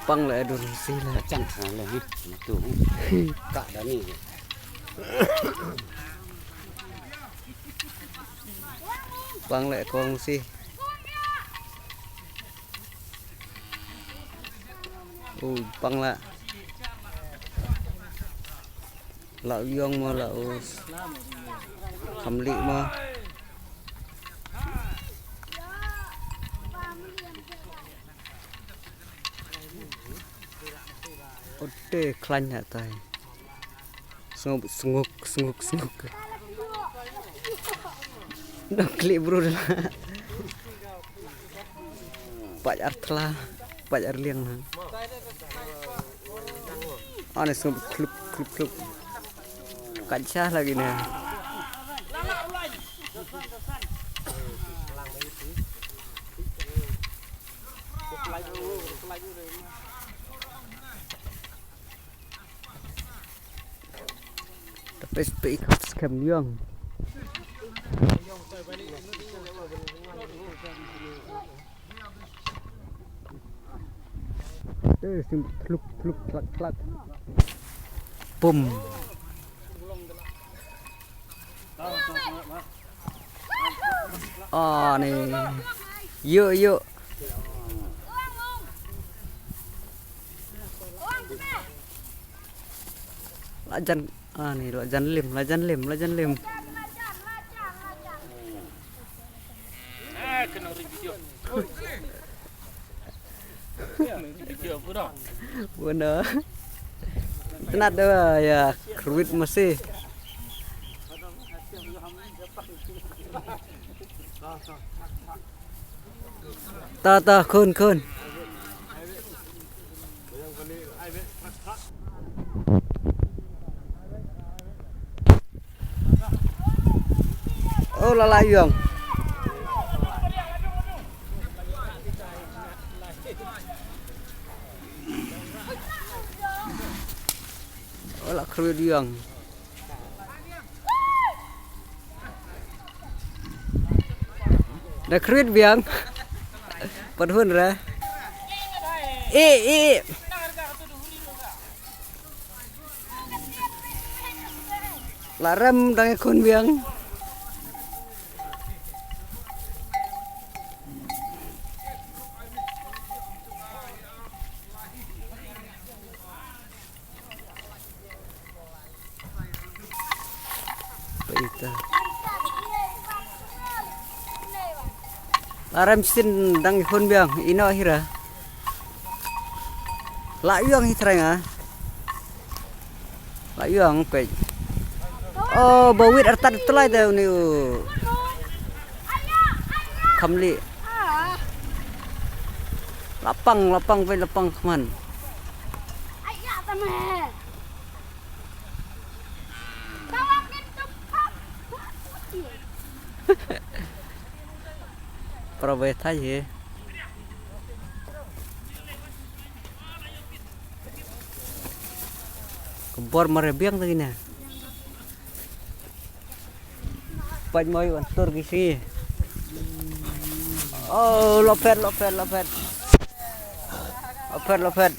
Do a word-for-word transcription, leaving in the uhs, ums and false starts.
Pang la dur si la. Chan sa le, ha. Matu. Ka da ni. Pang la kong si. Ui, pang la. La u yong mo la u. Kham li mo. Ote khlaiñ ha tai. Snguk, snguk, snguk, snguk. Nang klik bro la. Paj ar thla, paj ar liang na. Ane snguk khluk, khluk, khluk. Kacha lagi na. Tapi sepi ikut skam yang. Eh, sim tluk, tluk, tlak, tlak. Pum. Ah, ni. Yuk, yuk. Lajan, ah, ni, lajan lim, lajan lim, lajan lim. Buna. Tenat da ya kruit masih. Ta, ta, khun, khun. Oh, la la yong. Oh, la kru yong. Da kru biang. Pat hun ra. Eh, eh. La rem dang khun biang. Peita. La rem sin dang khun biang ino hira. La yong hi trai nga. La yong peit. Oh, ba wit artat tlai te uni u. Khamli. Lapang, lapang peit lapang kman. Para bai thai he. Ka bor mare biang tagi ne. Pait moi wan tur ki si. Oh, lopet, lopet, lopet. Lopet, lopet.